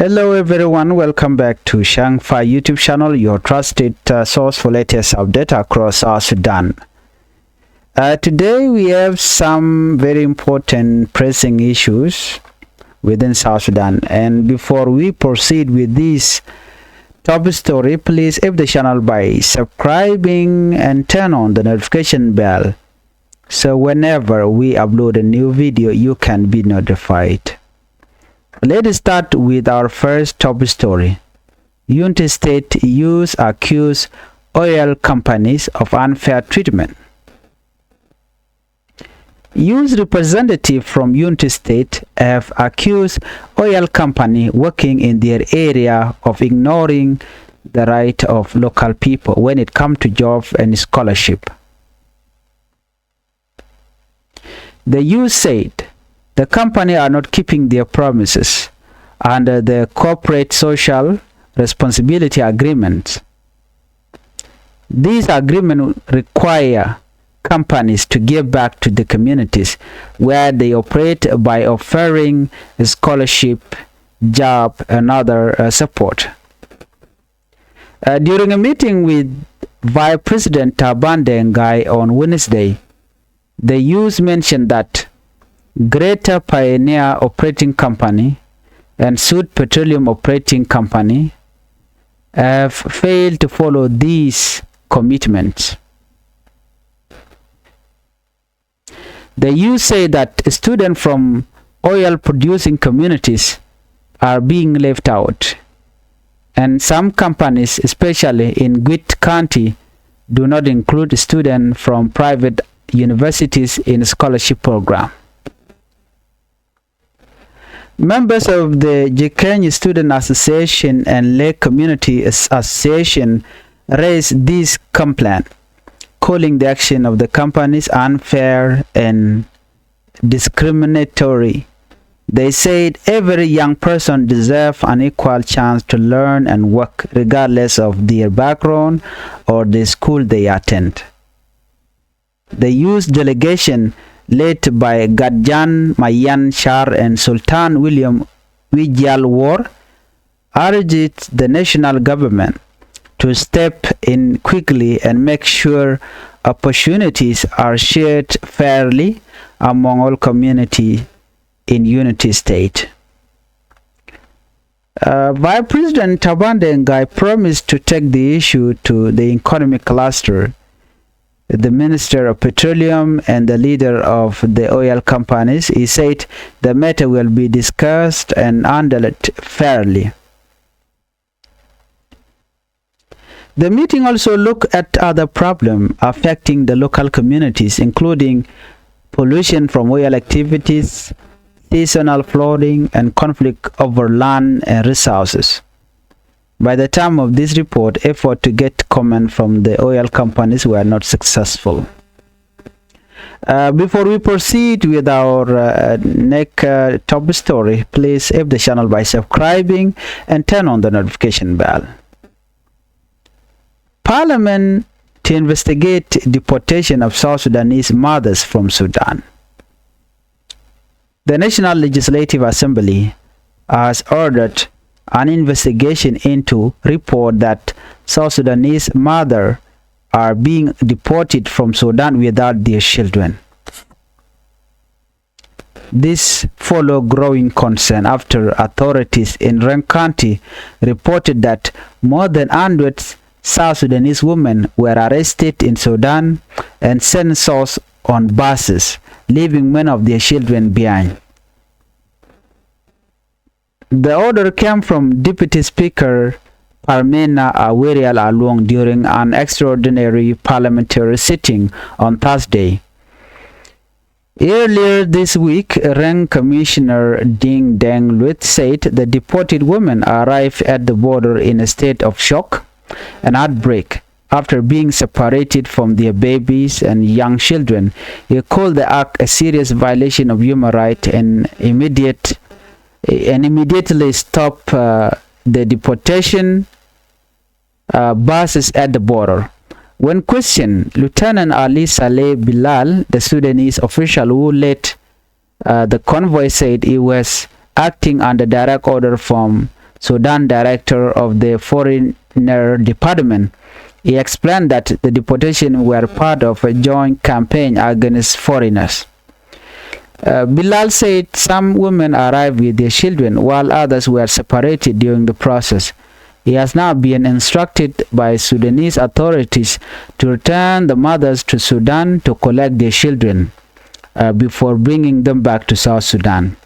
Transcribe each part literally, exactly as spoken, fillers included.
Hello everyone, welcome back to Shangfa YouTube channel, your trusted uh, source for latest update across South Sudan. Uh, today we have some very important pressing issues within South Sudan. And before we proceed with this top story, please help the channel by subscribing and turn on the notification bell. So whenever we upload a new video, you can be notified. Let's start with our first top story. Unity State youth accuse oil companies of unfair treatment. Youth representatives from Unity State have accused oil company working in their area of ignoring the right of local people when it comes to job and scholarship. The youth said the company are not keeping their promises under the corporate social responsibility agreements. These agreements require companies to give back to the communities where they operate by offering scholarship, job, and other uh, support. Uh, during a meeting with Vice President Taban Deng Gai on Wednesday, the youth mentioned that Greater Pioneer Operating Company and Sud Petroleum Operating Company have failed to follow these commitments. The youth say that students from oil-producing communities are being left out, and some companies, especially in Gwit County, do not include students from private universities in scholarship program. Members of the Jikany Student Association and Lake Community As-, Association raised this complaint, calling the action of the companies unfair and discriminatory. They said every young person deserves an equal chance to learn and work regardless of their background or the school they attend. The youth delegation, led by Gadjan Mayan Char and Sultan William Wijial War, urged the national government to step in quickly and make sure opportunities are shared fairly among all community in Unity State. Uh, Vice President Taban Deng Gai promised to take the issue to the economic cluster, the Minister of Petroleum and the leader of the oil companies. He said the matter will be discussed and handled fairly. The meeting also looked at other problems affecting the local communities, including pollution from oil activities, seasonal flooding, and conflict over land and resources. By the time of this report, effort to get comment from the oil companies were not successful. Uh, before we proceed with our uh, next uh, top story, please help the channel by subscribing and turn on the notification bell. Parliament to investigate deportation of South Sudanese mothers from Sudan. The National Legislative Assembly has ordered an investigation into report that South Sudanese mother are being deported from Sudan without their children. This follow growing concern after authorities in Reng County reported that more than hundred South Sudanese women were arrested in Sudan and sent south on buses, leaving many of their children behind. The order came from Deputy Speaker Parmena Awerial Aluong during an extraordinary parliamentary sitting on Thursday. Earlier this week, Reng Commissioner Ding Deng Luet said the deported women arrived at the border in a state of shock and heartbreak after being separated from their babies and young children. He called the act a serious violation of human rights and immediate and immediately stop uh, the deportation uh, buses at the border. When questioned, Lieutenant Ali Saleh Bilal, the Sudanese official who led uh, the convoy, said he was acting under direct order from Sudan director of the Foreigner Department. He explained that the deportation were part of a joint campaign against foreigners. Uh, Bilal said some women arrived with their children while others were separated during the process. He has now been instructed by Sudanese authorities to return the mothers to Sudan to collect their children, uh, before bringing them back to South Sudan.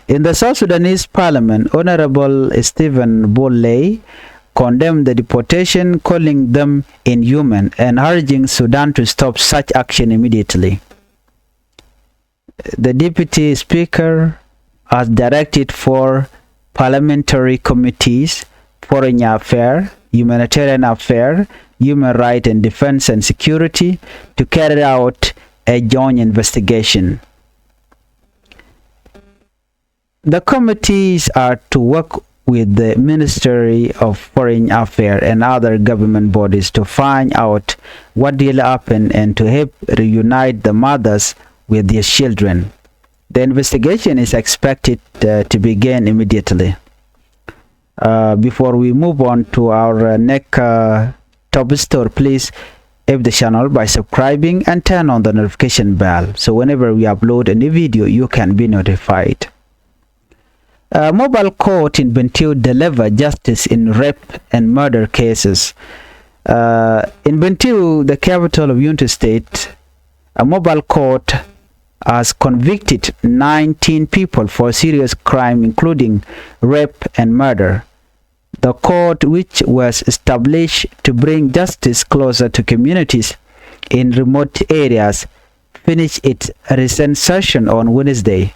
In the South Sudanese parliament, Honorable Stephen Bol Ley condemned the deportation, calling them inhuman and urging Sudan to stop such action immediately. The deputy speaker has directed for parliamentary committees, foreign affair, humanitarian affair, human right and defense and security to carry out a joint investigation. The committees are to work with the Ministry of Foreign Affairs and other government bodies to find out what really happened and to help reunite the mothers with their children. The investigation is expected, uh, to begin immediately. Uh, before we move on to our, uh, next, uh, top story, please help the channel by subscribing and turn on the notification bell, so whenever we upload a new video, you can be notified. Uh, mobile court in Bentiu deliver justice in rape and murder cases. Uh, in Bentiu, the capital of Unity State, a mobile court has convicted nineteen people for serious crime, including rape and murder. The court, which was established to bring justice closer to communities in remote areas, finished its recent session on Wednesday.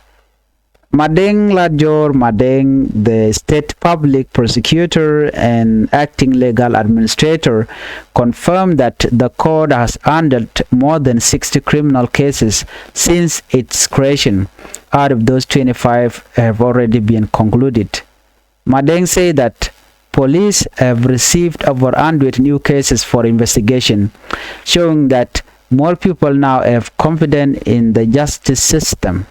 Madeng Lajor Madeng, the state public prosecutor and acting legal administrator, confirmed that the court has handled more than sixty criminal cases since its creation. Out of those, twenty-five have already been concluded. Madeng said that police have received over hundred new cases for investigation, showing that more people now have confidence in the justice system.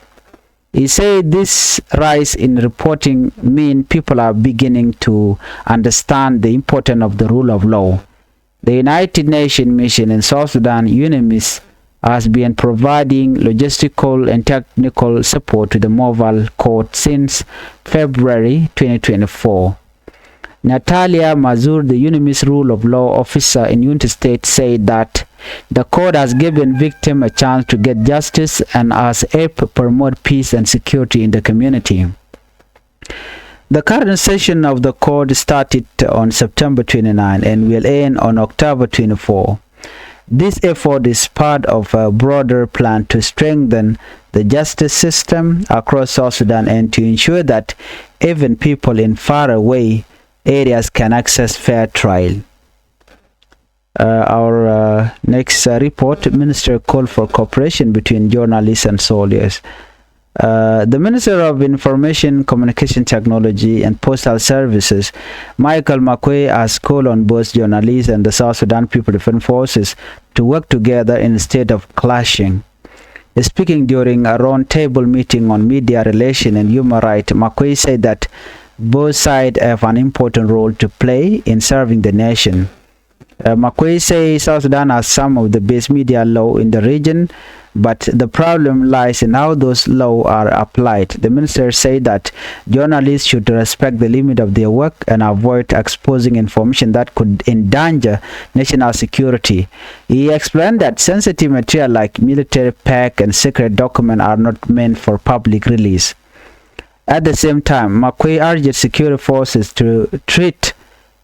He said this rise in reporting mean people are beginning to understand the importance of the rule of law. The United Nations Mission in South Sudan, UNMISS, has been providing logistical and technical support to the mobile court since February twenty twenty-four. Natalia Mazur, the UNMISS rule of law officer in Unity State, said that the court has given victims a chance to get justice and has helped promote peace and security in the community. The current session of the court started on September twenty-nine and will end on October twenty-four. This effort is part of a broader plan to strengthen the justice system across South Sudan and to ensure that even people in faraway areas can access fair trial. Uh, our, uh, next, uh, report, Minister call for cooperation between journalists and soldiers. Uh, the Minister of Information, Communication Technology and Postal Services, Michael Makuei, has called on both journalists and the South Sudan People Defense Forces to work together instead of clashing. Speaking during a roundtable meeting on media relation and human rights, Makuei said that both sides have an important role to play in serving the nation. Uh, Makuei says South Sudan has some of the best media law in the region, but the problem lies in how those laws are applied. The minister said that journalists should respect the limit of their work and avoid exposing information that could endanger national security. He explained that sensitive material like military pact and secret documents are not meant for public release. At the same time, Makuei urged security forces to treat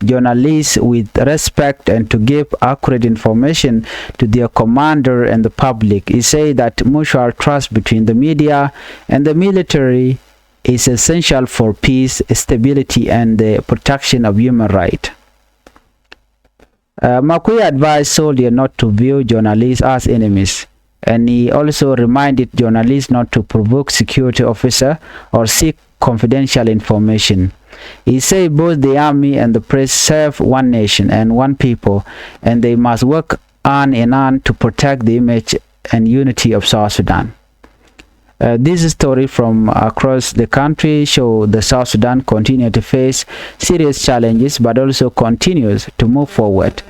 journalists with respect and to give accurate information to their commander and the public. He said that mutual trust between the media and the military is essential for peace, stability, and the protection of human rights. Uh, Makuei advised soldiers not to view journalists as enemies, and he also reminded journalists not to provoke security officer or seek confidential information. He said both the army and the press serve one nation and one people, and they must work hand in hand to protect the image and unity of South Sudan. Uh, this story from across the country show the South Sudan continue to face serious challenges but also continues to move forward.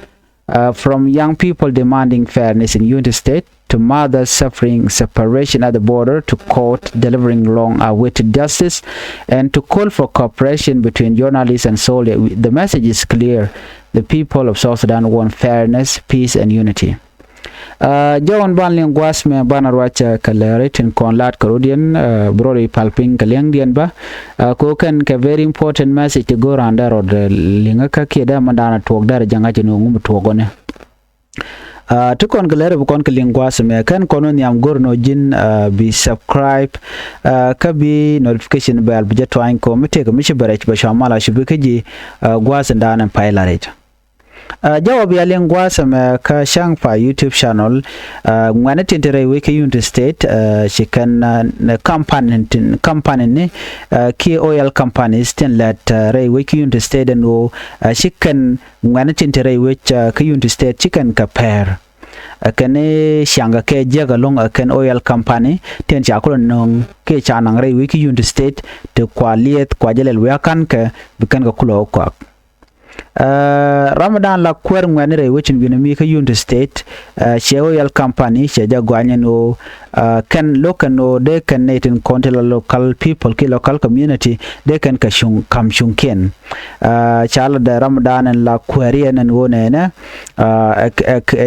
Uh, from young people demanding fairness in Unity State to mothers suffering separation at the border to court delivering long-awaited justice and to call for cooperation between journalists and soldiers, the message is clear. The people of South Sudan want fairness, peace and unity. Jɔwän ban liŋ gua̱a̱th mɛ banɛ ruac kɛ lɛri tin kɔn la̱t kɛ rɔ̱diɛn, bi rɔɔdɛ pal piny kɛ liɛŋdiɛn bä. Kɛ ɣöö kɛn kɛ very important message ti go̱o̱r raan dee rɔɔdɛ liŋä kä kiɛ dee mɛn da̱a̱n a tuɔɔk dee rɛ jɛ ŋa̱c ni ɣöö ŋu mi tuɔɔk ɣɔni. Ti kɔn kɛ lɛri bi kɔn kɛ liŋ gua̱a̱th mɛ kɛn kɔn wä nhiam go̱o̱r ni ɣöö ji̱n bi subscribe kä bi notification bell bi jɛ tuany kɛ ɣöö mi tëëkɛ mi ci bɛ rɛc bɛ cua mal a ci bi kä ji̱ gua̱a̱th in da̱a̱n in pay la rɛc. Jɔwä bia liŋ gua̱a̱th ɛmɛ kä cäŋ pa YouTube channel. Ŋuɛ̈ni tin te rɛy wec kä Unity State ci kɛn company tin, company ni kiɛ oil companies tin lɛt rɛy wec kä Unity State ɛn ɣöö ci kɛn ŋuɛ̈ni tin te rɛy wec kä Unity State ci kɛn kɛ pɛr. Ɛ kɛn i̱ ciaŋkɛ kɛ jiäk ɛlɔ̱ŋ ɛ kɛn oil company tin ca kulɛ nöŋ kiɛ ca naŋ rɛy wec kä Unity State ti kua lieth kua jɛ lɛl wi̱i̱ a ka̱n kɛ bi kɛn kɛ kulɛ wä kuak. Ram mi da̱a̱n la kuäär ŋuɛ̈tni rɛy wec in wi̱nɛ mi kä Unity State, cɛ oil company cɛ jɛ gɔany ɛn ɣöö kɛn lo̱k kɛn ɣöö dee kɛn nɛy tin kɔn ti la local people kiɛ local community dee kɛn kɛ cuŋ ka̱m cuŋkiɛn. Ca la dee ram mi da̱a̱n ɛn la kuääri ɛn ɛn ɣöö nɛnɛ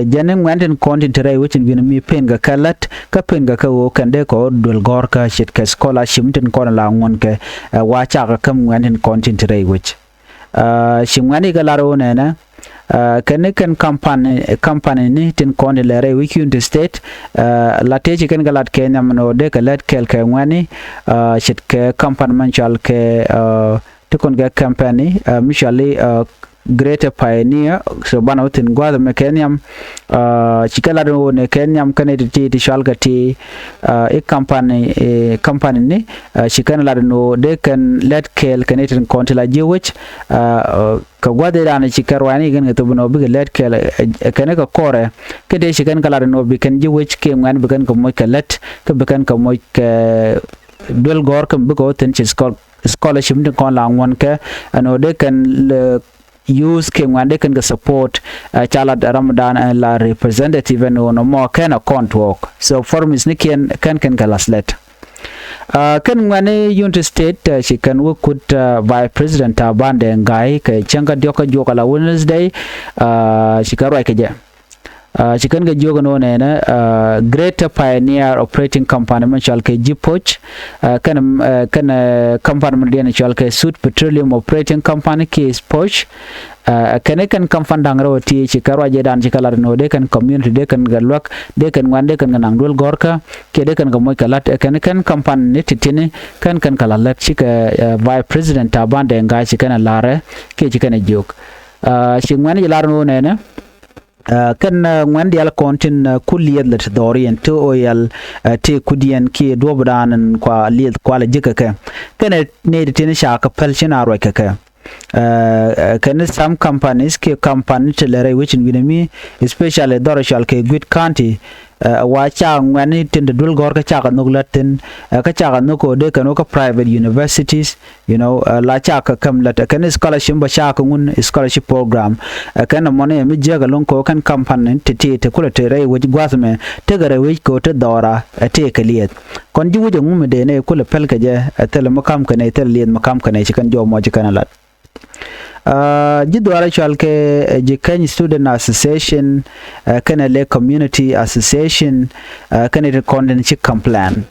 jɛn ni ŋuɛ̈tni tin kɔn tin te rɛy wec in wi̱nɛ mi pen kɛ kɛ lät kä pen kɛ kɛ ɣöö kɛn dee kɛ ɣöö duel gɔ̱rkä ce̱tkɛ scholarship tin kɔn la ŋuɔ̱n kɛ wa cakɛ käm ŋuɛ̈tni tin kɔn tin te rɛy wec. Ci ŋuɛ̈tni kɛ lar ɣöö nɛnɛ kɛn ni kɛn company, company ni tin kɔn ti lɛ rɛy wec Unity State la tëë ci kɛn kɛ lat kɛ nhiam ni ɣöö dee kɛ lät kɛɛl kɛ ŋuɛ̈tni ce̱tkɛ company mɛn cɔal kɛ ti kɔn kɛ company mi cɔal i̱ Greater Pioneer. So banɛ wä thi̱n gua̱a̱th ɛmɛ kɛ nhiam. Ci kɛ lat ni ɣöö nɛ kɛ nhiam kɛn i̱ ti ti ti cɔal kɛ ti i̱ company, company ni ci kɛn lat ni ɣöö dee kɛn lät kɛɛl kɛ ni tin kɔn ti la ji̱ wec. Kɛ gua̱th i̱ da̱a̱n ci kɛ ruaacni kɛn kɛ thop ni ɣöö bikɛ lät kɛɛl kɛn kɛ kɔrɛ kɛ dee ci kɛn kɛ lat ni ɣöö bi kɛn ji̱ wec kiɛ ŋuɛ̈tni bi kɛn kɛ moc kɛ lät kä bi kɛn kɛ moc kɛ duel gɔ̱rkä bikɛ wä thi̱n ci scholarship tin kɔn la ŋuɔ̱n kɛ ɛn ɣöö dee kɛn use kiɛ ŋuɛ̈tni dee kɛn kɛ support. Ca lat ram mi da̱a̱n ɛn la representative ɛn ɣöö nɔmɔ kɛn a kɔn tuɔɔk. So promise ni kiɛn kɛn kɛn kɛ lath lät. Kɛn ŋuɛ̈tni Unity State ci kɛn wä kut Vice President Taban Deng Gai kɛ cäŋ kä diɔ̱k kä juɔk ala Wednesday. Ci kɛn ruac kɛ jɛ. Ci kɛn kɛ jiök ɛn ɣöö nɛnɛ Greater Pioneer Operating Company mɛn cɔal kɛ ji̱ poc. Kɛn, kɛn company mɛn diɛn cɔal kɛ Sud Petroleum Operating Company kiɛ poc. Kɛn i̱ kɛn company da̱ŋ rɛw ɛ ti ci kɛ ruac ëëdan ci kɛ lat ɛn ɣöö dee kɛn community dee kɛn kɛ luäk dee kɛn ŋuɛ̈tni dee kɛn kɛ naŋ duel gɔ̱rkä kiɛ dee kɛn kɛ moc kɛ la̱t. Kɛn kɛn company ni ti ti̱ni kɛn kɛn kɛ la̱t lät ci kɛ Vice President Taban Deng Gai ci kɛn ɛ la̱rɛ kiɛ ci kɛn ɛ jiök. Ci ŋuɛ̈tni ci lar ɛn ɣöö nɛnɛ kɛn ŋuɛ̈tni diaal kɔn tin ku lieth lɛ ti dhɔriɛn ti oil ti kudiɛn kiɛ duɔ̱pdan ɛn kua lieth kua lɛ ji̱ kɛ kɛ. Kɛn ɛ nɛy ti tin ca kɛ päl ci na ruac kɛ kɛ. Kɛn some companies kiɛ company ti lɛ rɛy wec in wi̱nɛ mi especially dhɔr cɔal kɛ Gwi̱t County. Wa ca ŋuɛ̈tni tin te duel gɔ̱rkä cakɛ nhök lät thi̱n kä cakɛ nhök kɛ ɣöö dee kɛn wä kä private universities. You know, la cakɛ käm lät kɛn scholarship bä cakɛ ŋun scholarship program. Kɛn ɛmɔni ɛ mi jiäk ɛlɔ̱ŋ kɛ ɣöö kɛn company ti ti ti kulɛ te rɛy wec gua̱th ɛmɛ tekɛ rɛy wec kɛ ɣöö te dhɔra ɛ tëëkɛ lieth. Kɔn ji̱ wec ɛŋu mi dee nɛy kulɛ päl kɛ jɛ ɛ thilɛ mi ka̱m kɛ nɛy thilɛ lieth mi ka̱m kɛ nɛy ci kɛn jɔw mɔ ci kɛn ɛ la̱t. Ji̱ dhuaar ɛ cɔal kɛ Jikäny Student Association kɛnɛ Lake Community Association kɛnɛ ti kɔn tin ci complain.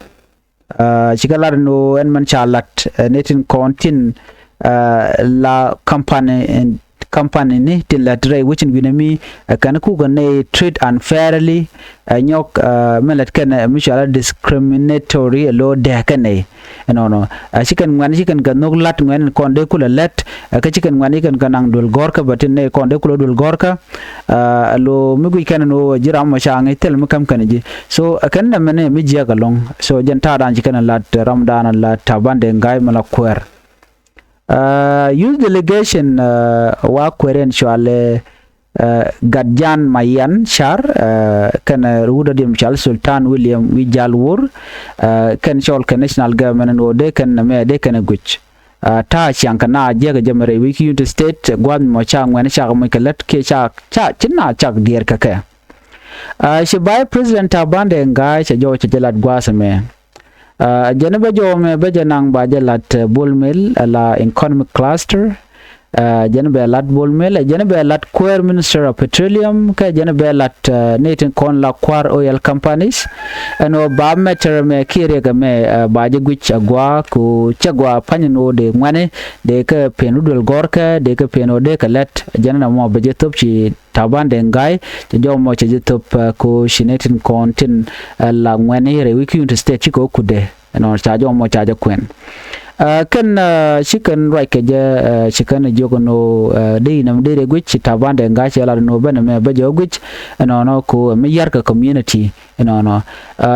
Ci kɛ lat ɛn ɣöö ɛn mɛn ca lat ni tin kɔn tin la company, company ni tin lät rɛy wec in wi̱nɛ mi kɛn kukɛ nɛy treat unfairly. Ɛ nyɔk mi lät kɛn mi cɔal a discriminatory ɛ lo̱o̱ dɛɛk kɛn nɛy. Ɛnɔnɔ ɛ ci kɛn ŋuɛ̈tni ci kɛn kɛ nhök la̱t ŋuɛ̈tni kɔn dee kulɛ lät ɛ kä ci kɛn ŋuɛ̈tni ci kɛn kɛ naŋ duel gɔ̱rkä bɛ tin nɛy kɔn dee kulɛ duel gɔ̱rkä. Ɛ lo̱o̱ mi guic kɛn ɛn ɣöö ji̱ ram mɔ ca ŋäc thil mi käm kɛn ji̱. So ɛ kɛn nɛmɛ ni mi jiääk ɛlɔ̱ŋ. So jɛn ta̱a̱dan ci kɛn ɛ la̱t ram da̱a̱n ɛ la̱t Taban Deng Gai mɛ la kuäär. Youth delegation wa kuɛɛr ɛn cɔalɛ Gatjan Mayan Car, kɛnɛ wut dɔ̱diɛn cɔal Sultan William Wi̱i̱ Jal Wur, kɛn cɔl kɛ national government ɛn ɣöö dee kɛn nɛmɛ dee kɛn ɛ guic. Ta̱a̱ ciaŋ kɛ na jiäk ɛ jɛ mɛ rɛy wec kä Unity State gua̱a̱th mi mɔ ca ŋuɛ̈ni cakɛ moc kɛ lät kiɛ ca, ca ci na cak diɛɛr kɛ kɛ. Ci Vice President Taban Deng Gai cɛ jɔw cɛ jɛ lat gua̱a̱th ɛmɛ. Jɛn bɛ jɔw mɛ bɛ jɛ naŋ ba jɛ lat Bol Mel ala economic cluster. Jɛn bɛ lat Bol Mel, jɛn bɛ lat kuäär Minister of Petroleum, kɛ jɛn bɛ lat nɛy tin kɔn la kua̱r oil companies. Ɛn ɣöö ba mɛtɛr mɛ kiɛ riɛk ɛmɛ ba jɛ guic a gua̱a̱ ku cɛ gua̱a̱ pa̱ny ɛn ɣöö dee ŋuɛ̈ni dee kɛ pen rut duel gɔ̱rkɛ dee kɛ pen ɣöö dee kɛ lɛt. Jɛn ɛn ɛmɔ bɛ jɛ thop ci Taban Deng Gai cɛ jɔw mɔ cɛ jɛ thop ko ci nɛy tin kɔn tin la ŋuɛ̈ni rɛy wec kä Unity State cikɛ wä kutdɛ. Ɛnɔ ca jɔw mɔ ca jɛ kuɛn. Kɛn ci kɛn ruac kɛ jɛ ci kɛn jiök ɛn ɣöö dee inɛm dee rɛ guic ci Taban Deng Gai cɛ lat ɛn ɣöö ben ɛmɛ bä jɛ wä guic. Ɛnɔnɔ ko ɛmɛ yär kɛ community ɛnɔnɔ.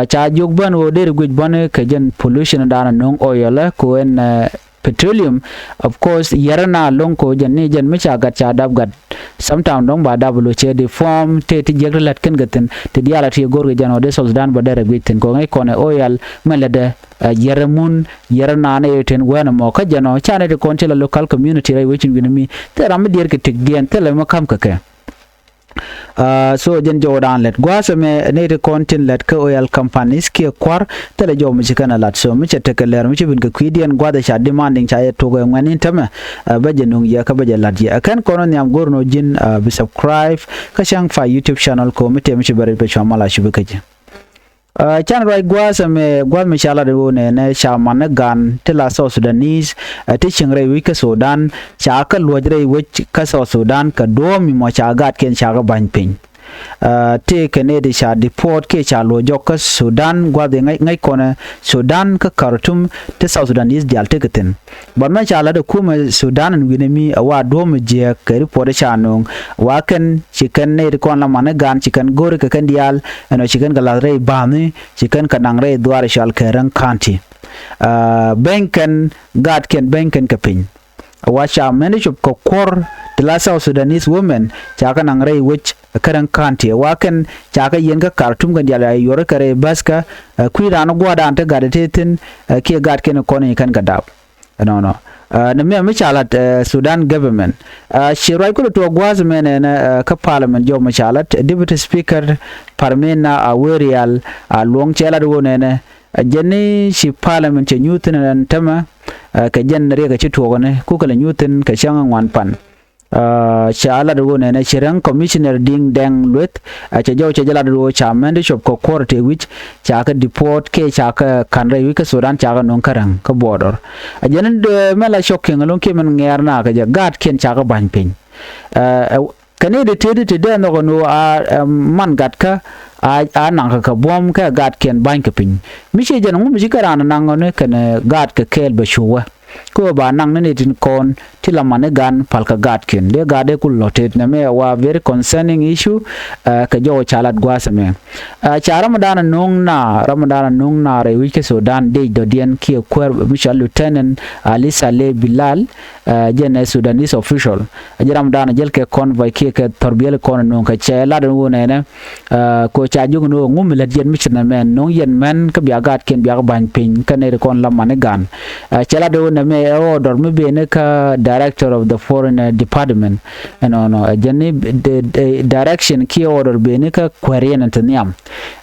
Ca jiök ben ɣöö dee rɛ guic bäni kɛ jɛn pollution dan ɛ no̱o̱ŋ oil ɛ ko ɛn petroleum. Of course yɛrɛ na lo̱ŋ ko jɛn ni jɛn mi ca gat ca dap gat. Sometime dɔ̱ŋ ba dap lo cɛ di form tëë ti jiäk ti lät kɛn kɛ thi̱n ti diaal a ti go̱r kɛ jɛn ɔ dee South Sudan bä dee rɛ guic thi̱n kɔ ŋäc kɔn ɛ oil mɛ lät dɛ. Yɛrɛ mun yɛrɛ na nɛ yɛ tin wɛn ɛmɔ kä jɛn ɔ ca nɛ ti kɔn ti la local community rɛy wecin wi̱n mi thil ram mi diɛɛr kɛ tikdiɛn thil la mi ka̱m kɛ kɛ. So jɛn jɔwdan lɛt gua̱a̱th ɛmɛ nɛy ti kɔn tin lɛt kä oil companies kiɛ kua̱r thilɛ jɔw mi ci kɛn a lat. So mi cɛ tekɛ lɛr mi ci bin kɛ kui̱diɛn gua̱a̱th ɛ ca demanding ca yɛ tok ɛ ŋuɛ̈ni tämɛ. Bä jɛ nuŋ yɛ kä bä jɛ lat yɛ ɛ kɛn kɔn ɔ nhiam go̱r nɔ ji̱n bi subscribe kä cäŋ fa YouTube channel ko mi tëë mi ci bɛ rɛc bɛ cua mal a cupi kä ji̱. Can ruac gua̱a̱th ɛmɛ gua̱a̱th mi ca lat ɣöö nɛnɛ ca man ni gan ti la South Sudanese ti cieŋ rɛy wec kä Sudan ca kä luɔ̱c rɛy wec kä South Sudan kɛ duɔ̱ɔ̱p mi mɔ ca gaatkiɛn ca kä ba̱ny piny. Tëë kɛ nɛy ti ca deport kiɛ ca luɔ̱c jɔk kä Sudan gua̱a̱th i̱ ŋäc kɔnɛ Sudan kä Khartoum ti South Sudanese diaal tekɛ thi̱n. But mɛ ca la̱t ɛ kumɛ Sudan ɛn wi̱nɛ mi ɛ wa duɔ̱ɔ̱p mi jiääk kɛ report ca no̱o̱ŋ wa kɛn ci kɛn nɛy ti kɔn la man ni gan ci kɛn go̱ri kɛ kɛn diaal. Ɛn ɔ ci kɛn kɛ la̱th rɛy ba̱a̱ni ci kɛn kɛ naŋ rɛy dhuaar cɔal kɛ Rɛŋ County. Beny kɛn gaatkiɛn beny kɛn kɛ piny. Wa ca mɛn cop kɛ kuɔr ti la South Sudanese women ca kɛ naŋ rɛy wec kä Rɛŋ County wa kɛn ca kɛ yɛn kä Khartoum kɛn diaal a yuɔr kɛ rɛy bäthkä. Kui̱ raan gua̱a̱r daan te gat te thi̱n kiɛ gaatkiɛn kɔn i̱ kɛn kɛ dap. Ɛnɔnɔ. Nɛ mi mi ca lat Sudan government ci ruac kulɛ tuɔɔk gua̱a̱th mɛn ɛn kä parliament jɔw mi ca lat Deputy Speaker Parmena Awerial a luɔ̱ŋ cɛ lat wun ɛnɛ. Jɛn ni ci parliament cɛ nyuth thi̱n ɛn tämɛ kɛ jɛn riɛk ci tuɔɔk ɛn kukɛ lɛ nyuth thi̱n kɛ cäŋ ŋuan pan. Ca lat ɣöö nɛnɛ ci Rɛŋ commissioner Diŋ Dɛŋ Lueth. Cɛ jɔw cɛ jɛ lat ɣöö ca mɛn ti cop kɛ kuɔr tëë wi̱c ca kɛ deport kɛ ca kɛ ka̱n rɛy wi̱c kä Sudan ca kɛ no̱o̱ŋ kä Rɛŋ kä border. A jɛn mɛ la cɔk kiɛŋ lo̱ŋ kiɛ mɛn ŋɛɛr na kɛ jɛ gaatkiɛn ca kɛ ba̱ny piny. Kɛ ni di tëëdi ti dee nhɔk ɛn ɣöö a man gatkä a naŋ kɛ kɛ buɔ̱m kɛ gaatkiɛn ba̱ny kɛ piny. Mi ci jɛn ŋu mi ci kɛ raan naŋ ɣöö ni kɛn gaatkɛ kɛɛl bɛ cuwä. Kä ɣöö ba naŋ ni ni tin kɔn ti la man ni gan pal kä gaatkiɛn dee gaat dee kul lɔ tet nɛ mɛ wa very concerning issue. Kɛ jɔw ca lat gua̱a̱th ɛmɛ ca ram dan a nuŋ na ram dan a nuŋ na rɛy wi̱c kä Sudan dec dɔ̱diɛn kiɛ kuäär mi cɔal Lieutenant Ali Saleh Bilal. Jɛn ɛ Sudanese official a ji̱ ram dan a jäl kɛ convoy kiɛ kɛ thɔrbiɛl kɔn a nuŋ kɛ cɛ lat in wun ɛnɛ. Ko ca jiök ni ɣöö ŋum mi lät yɛn mi ci nɛ mɛn no̱ŋ yɛn mɛn kä bia gaatkiɛn bia kä ba̱ny piny kä nɛy ti kɔn la man ni gan. Cɛ lat ɣöö nɛ mɛ ɛ order mi ben ni kä director of the foreign department. Ɛnɔnɔ ɛ jɛn ni direction kiɛ order ben ni kä kuɛɛr yɛn ti nhiam.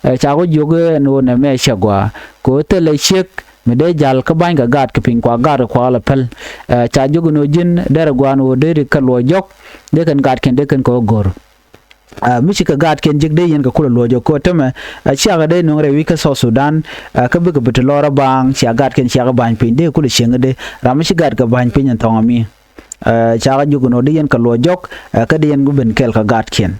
Ca ɣöö jiök ɛn ɣöö nɛ mɛ cɛ gɔaa ko thilɛ ciek mi dee jal kä ba̱ny kɛ gaat kɛ piny kua gaat kɛ kua lɛ päl. Ca jiök ɛn ɣöö ji̱n derɛ gua̱a̱n ɣöö dee ri kä luɔc jɔk dee kɛn gaatkiɛn dee kɛn kɛ ɣöö go̱r. Mi ci kɛ gaatkiɛn ji̱k dee yɛn kɛ kulɛ luɔc ɔ ko̱o̱t tämɛ. Ciakɛ dee nöŋ rɛy wi̱c kä South Sudan. Kä bikɛ bi ti lɔr a baaŋ cia gaatkiɛn ciakɛ ba̱ny piny dee kulɛ cieŋ dee ram mi ci gaatkɛ ba̱ny piny ɛn thɔŋ ami. Cakɛ jiök ɛn ɣöö dee yɛn kɛ luɔc jɔk kä dee yɛn ku ben kɛɛl kɛ gaatkiɛn.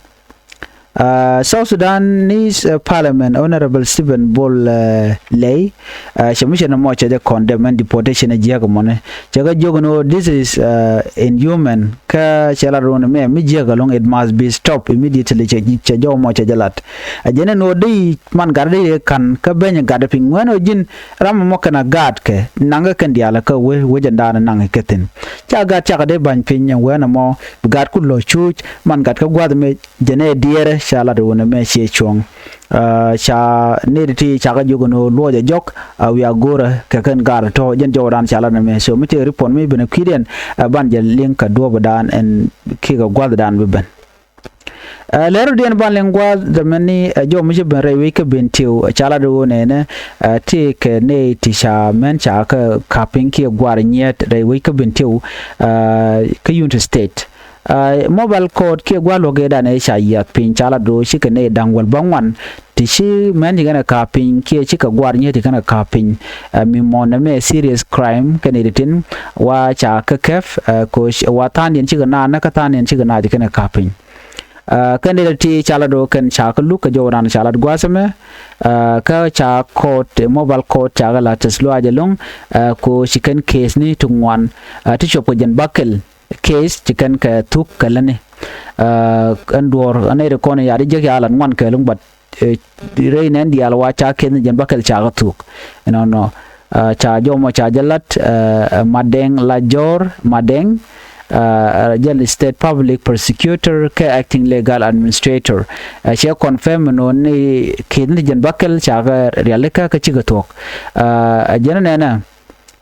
Uh, South Sudanese uh, Parliament, Honorable Stephen Bol uh, Ley, uh, cɛ mi cɛ ni mɔ cɛ jɛ condemn ɛn deportation ɛ jiäk mɔni. Cɛ kɛ jiök ni ɣöö this is uh, inhuman, kä cɛ lat run mɛ mi jiäk ɛlɔ̱ŋ, it must be stopped immediately, cɛ cɛ jɔw mɔ cɛ jɛ lat. A jɛn ɛn ɣöö di man gat di kan kä beny gat piny ŋuɛn ɣöö ji̱n ram mɔ kɛn a gaat kɛ naŋ kɛ kɛn diaal kä wee wee jɛn daan naŋ kɛ thi̱n. Ca gat cakɛ di ba̱ny piny ɛn wee nɛ mɔ bi gat ku lɔ cuuc man gat kä gua̱th mɛ jɛn ɛ diɛɛrɛ ca lat wunɛ mɛ ciɛ cuɔ̱ŋ. Ca nɛy ti ti cakɛ jiök ni luɔcɛ jɔk a wiaa go̱rä kɛ kɛn gaar tɔ̱ jɛn jɔwdan ca lat ni mɛ. So mi tëë ripɔt mi ben kui̱diɛn ɛ ban jɛ liŋ kɛ duɔ̱ɔ̱pdan ɛn kiɛ kɛ gua̱thdan bi ben. Ɛ lɛr rɔ̱diɛn ban liŋ gua̱th dämäni ɛ jɔw mi ci ben rɛy wec kä ben tiw ca lat wunɛ nɛ ti kɛ nɛy ti ca mɛn ca kɛ ka̱p piny kiɛ gua̱r nyiet rɛy wec kä ben tiw kä Unity State. Mobile court kiɛ gua̱l luɔ̱k ëëdan ëë ca yiath piny ca la do̱o̱ cikɛ nɛy da̱ŋ wäl bä ŋuan ti ci mɛn ci kɛn ɛ ka̱a̱p piny kiɛ cikɛ gua̱r nyieth ci kɛn ɛ ka̱a̱p piny. Mi mɔn ɛmɛ serious crime kɛn iti tin wa ca kä kɛp koc wa tha̱a̱ndiɛn cikɛ naan kä tha̱a̱ndiɛn cikɛ naac ci kɛn ɛ ka̱a̱p piny. Kɛn iti ti ca la do̱o̱ kɛn ca kä luk kɛ jɔwdan ca la gua̱a̱th ɛmɛ. Kä ca court mobile court ca kɛ la tɛth luaac ɛlɔ̱ŋ. Koc ci kɛn case ni ti ŋuan ti cuɔp kɛ jɛn bäkɛl. Case ci kɛn kɛ thuk kɛ lätni. Ɛn duɔ̱ɔ̱r ɛn nɛy ti kɔn ya̱ di jek ya̱ lat ŋuan kɛ luŋ, but rɛy nɛn diaal wa ca case ni jɛn bäkɛl ca kɛ thuk. Ɛnɔnɔ ca jɔw mɔ ca jɛ lat Madɛŋ la jɔr Madɛŋ. Jɛn state public prosecutor kɛ acting legal administrator. Cɛ confirm ɛnɔ ni case ni jɛn bäkɛl ca kɛ rialikä kä cikɛ thuɔ̱k. Jɛn nɛnɛ.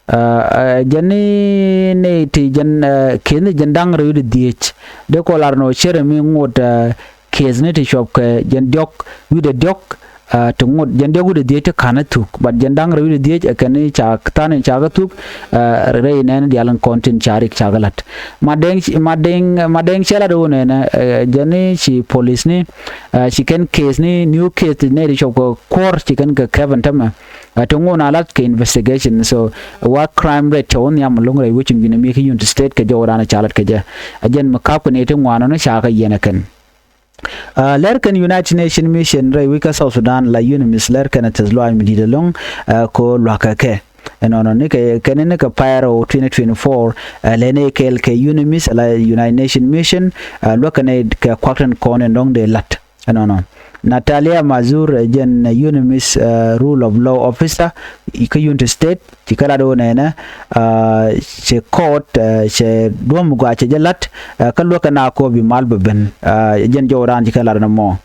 Jɛn ni nɛy ti jɛn case ni jɛn da̱ŋ rɛw wi̱cdɛ dhieec dee kɔ lar nɔ cɛ rɛ mi ŋot. Case ni ti cuɔp kɛ jɛn diɔ̱k wi̱cdɛ diɔ̱k ti ŋot jɛn diɔ̱k wi̱cdɛ dhieec ti ka̱n ɛ thuk, but jɛn da̱ŋ rɛw wi̱cdɛ dhieec ɛ kɛn ni ca tha̱a̱n in ca kɛ thuk. Rɛy nɛn diaal in kɔn tin ca rik ca kɛ la̱t. Madɛŋ Madɛŋ Madɛŋ cɛ la̱t wun ɛnɛ. Jɛn ni ci police ni ci kɛn case ni new case ti nɛy ti cuɔp kɛ kuɔ̱r ci kɛn kɛ kɛp ɛn tämɛ. Ti ŋun a lat kɛ investigation, so wa crime rate cɛ wä nhiam lo̱ŋ rɛy wecin wi̱n mi kä Unity State kɛ jɔwdan ca lat kɛ jɛ. A jɛn mi kap kɛ ni ti ŋuan ɔni ca kɛ yɛn ɛ kɛn. Lɛr kɛn United Nations Mission rɛy wi̱c kä South Sudan la UNMISS lɛr kɛn a tɛth luaac mi di̱t ɛlɔ̱ŋ. Ko luakä kɛ ɛnɔnɔ ni kɛ kɛn ni kɛ pay rɛw twenty twenty-four. Lɛ ni kɛɛl kɛ UNMISS la United Nations Mission. Luäk kɛn kɛ kuak tin kɔn in dɔ̱ŋ dee la̱t. Ɛnɔnɔ Natalia Mazur jɛn UNMISS rule of law officer kä Unity State ci kɛ lat wä nɛnɛ. Cɛ court cɛ duɔ̱m gua cɛ jɛ lat kä luäk kɛ na kɔ bi mal bɛ ben. Jɛn jɔw raan ci kɛ lat nɛ mɔ.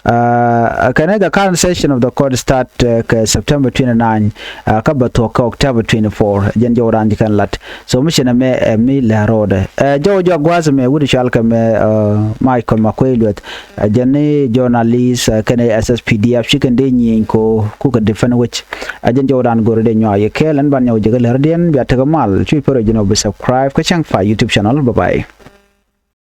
Kɛnɛ kɛ current session of the court start kɛ September twenty-nine kä bɛ thuɔ̱k kä October twenty-four. Jɛn jɔw raan ci kɛn lat. So mi ci nɛ mɛ ɛ mi lɛ ro̱o̱dɛ. Jɔw jɔak gua̱a̱th mɛ wut cual kɛ mɛ Michael Makuei Lueth. Jɛn ni journalist kɛnɛ SSPDF ci kɛn dee nyieny ko kukɛ defend wec. Jɛn jɔw raan go̱r dee nyuak yɛ kɛɛl ɛn ban nyɔw jɛ kɛ lɛr diɛn bia tekɛ mal cuc pär ɛ ji̱n ɔ bi subscribe kä cäŋ pa YouTube channel. Bye bye.